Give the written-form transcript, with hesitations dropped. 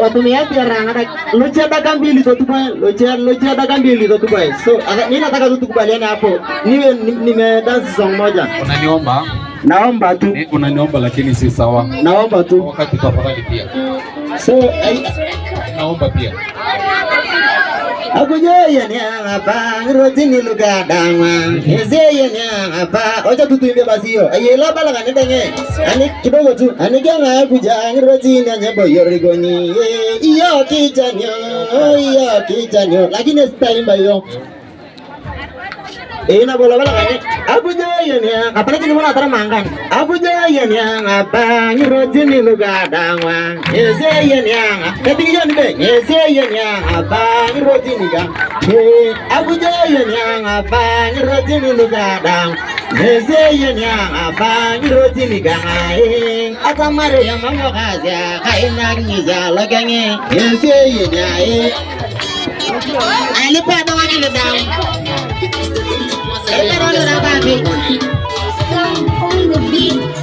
Watumiaji ranga locha dakika mbili tu tupo locha locha dakika mbili tu tupo. So mimi nataka tu tukubaliane hapo. Niwe nime dance song moja. Unaniomba? Naomba tu. Unaniomba lakini si sawa. Naomba tu. Wakati tafadhali pia. So naomba pia. Ocha tu tuimbe basi hiyo. Ayela bala kanidenge. Ani kidogo tu. Aniganga kuja rotini anyebo yorigoni. Iyo kijani. Iyo kijani. Lakini sitaimba hiyo. Ina bola bala kani. Akuja yenya. Apalagi ni mwana tara mangan. Akuja yenya apa rotini lugadangwa. Eze yenya. Tapi ni be. Eze yenya apa rotini ga. Akuja yenya apa rotini lugadang. Eze yenya apa rotini ga. Atamare ya mama kazia kaina ngiza lagenge. Eze yenya. Alipa doang ni dang. Sound on the beat.